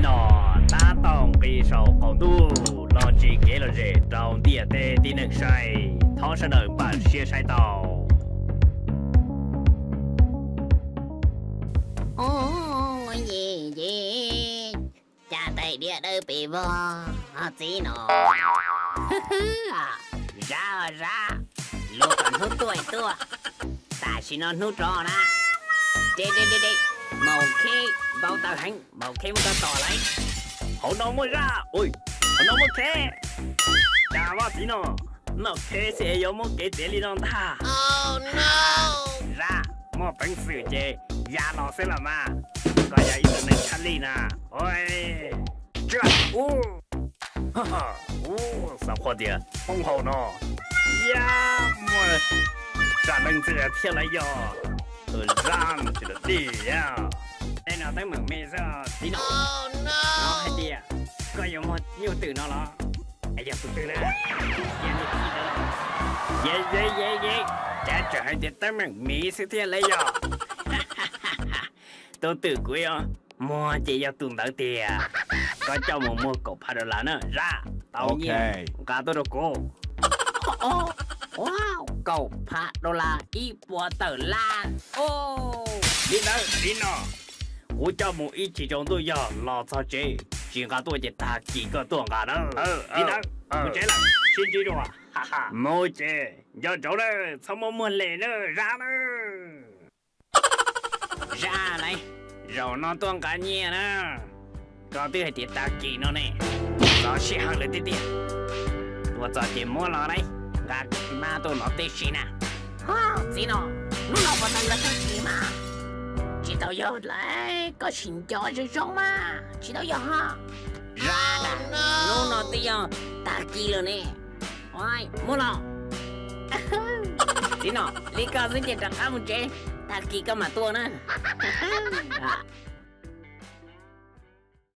No tab tom nqis saum qaum ntuj los tsim kev lom zem rau ntiaj teb tib neeg saib, thov sawv daws npaj siab saib tau. Ua, ces cas tais diav dawb pes vog txiv no. Zab, Zab, luag kom hnub tuaj tuaj, tam sim no hnub rov na. De de de de, maum kheb ntau taw heev, maum kheb muab koj tom lawm. Hauv no muaj Zab, ua, hauv no muaj kheb. Cas vaj txiv no, noj kheb xwb es yuav muaj kev txiav li no ntag. Zab, muaj peev xwm ces ya los xwb los mas. Koj yog ib tug neeg tshaj lij na. Ua, ua, xav qhuas tias poob hauv no, ya, muaj zaj leej txiv thiaj lawv yog tus Zab no tsis tau tij. Tej no teeb meem me xwb txiv no. No hais tias koj yuav muag nyuj twm no los? Yog tus twg na? Yog tus twg na? Ye ye ye ye, cas tseem hais tias teeb meem me xwb thiaj lawv yog. Tus twm kuv yuav muag ces yog tus ntawd tiag. Koj coj mus muag kaum phav dollar na Zab, tau nyiaj nqa tuaj rau kuv. Ua, kaum phav dollar, ib puas tawm lab. Li ntawd txiv no, kuv coj mus ib chim tsaus ntuj yog los txog tsev tsis nqa tuaj ces tag kis koj tuaj nqa na. Li ntawd, mus tsev lawm, sib ntsib dua. Mus ces nco ntsoov na, txhob muab muag lem na Zab na. Zab lauj, zaum no tuaj nqa nyiaj na. Koj twb hais tias tag kis no ne, txog sij hawm lawm tiag tiag. Tuaj txog ces muab los lauj, nqa mab tuaj nov teb si na. Txiv no, hnub no puas tau yuav tag kis mas? Tsis tau yog lauj, koj sim nco zoo zoo mas, tsis tau yog. Zab, hnub no twb yog tag kis lawm ne. Muab los. Txiv no, li koj xwb ces rov qab mus tsev, tag kis koj mam tuaj na.